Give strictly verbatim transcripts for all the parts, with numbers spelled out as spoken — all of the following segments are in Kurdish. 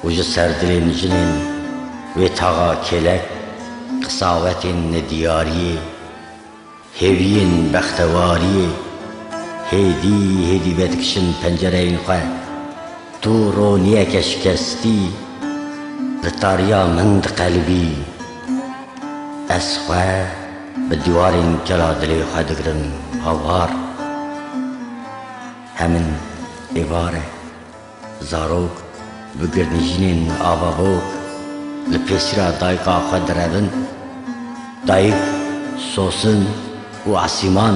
Û ji ser dilên jinên wê taxa kêlek, qisawetên nediyariyê, hêviyên bextewariyê, hêdî hêdî vedikişin pencereyên xwe. Tu roniyeke şikestî li tariya min diqelibî. Ez xwe bi dîwarên kela dilê xwe digirim hawar. Hemin êvar e. Zarok bi girnijînên avabok li pêsîra dayika xwe direvin. Dayik, sosin û esîman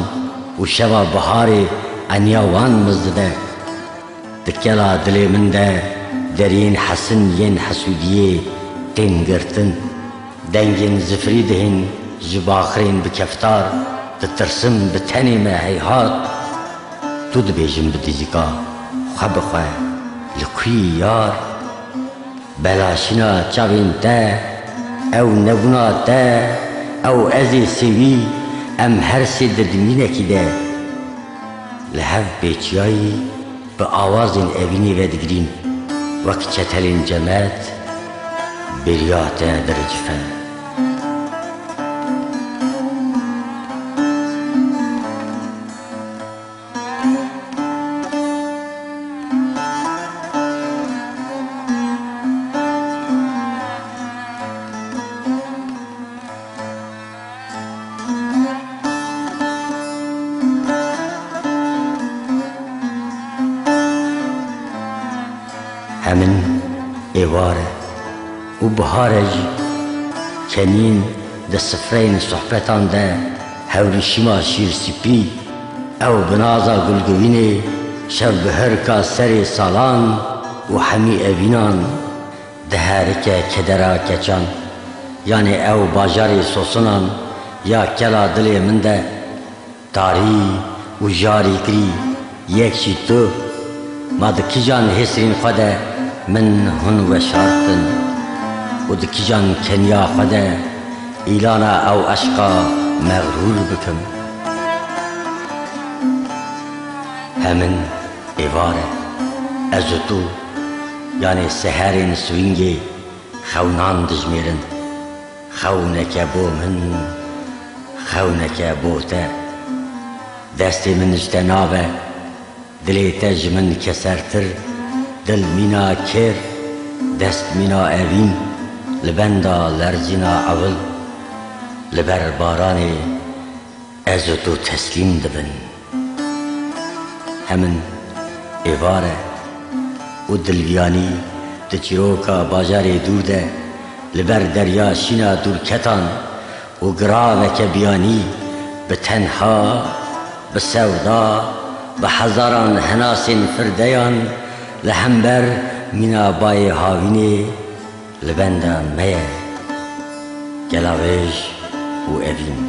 û şeva biharê eniya wan mizdide. Di kela dilê min de deriyên hesin yên hesûdiyê tên girtin. Dengên zifirî dihên ji baxirên bi keftar, ditirsim bi tenê me heyhat. Tu dibêjin bi dizîka xwe bi xwe, li ku yî yar? Belaşîna çavên te, ew nebûna te, ew ez ê sêwî, em her sê di dimînekî de. Li hev pêçiyayî bi awazên evînê vedigirîn, wek çetelên cemet bêriya te diricife. Hemin êvar e û bihar e jî. Kenîn di sifreyên sohbetan de hewrîşîma şîrsipî, ew bi naza gulgivînê, şevbihirka serê salan û hemî evînan. Diherike kedera keçan, yanê ew bajarê sosinan ya kela dilê min de, tarî û jarî kirî, yek jî tu. Ma di kîjan hêsirên xwe de min hûn weşartin û di kîjan keniya xwe de îlana ew eşqa mexrûr bikim? Hemin êvar e. Ez û tu, yanê seherên swîngê xewnan dijmêrin. Xewneke bo min, xewneke bo te. Destê min ji te nave, dilê te ji min kesertir, dil mîna kêr, dest mîna evîn, li benda lerzîna ewil, li ber baranê ez û tu teslîm dibin. Hemin êvar e û dilviyanî di çîroka bajarê dûr de, li ber derya şîna dûrketan û giraveke biyanî, bi tenha, bi sewda, bi hezaran henasên firdeyan, li hember mîna bayê havînê, li benda me ye, Kelavêj û Evîn.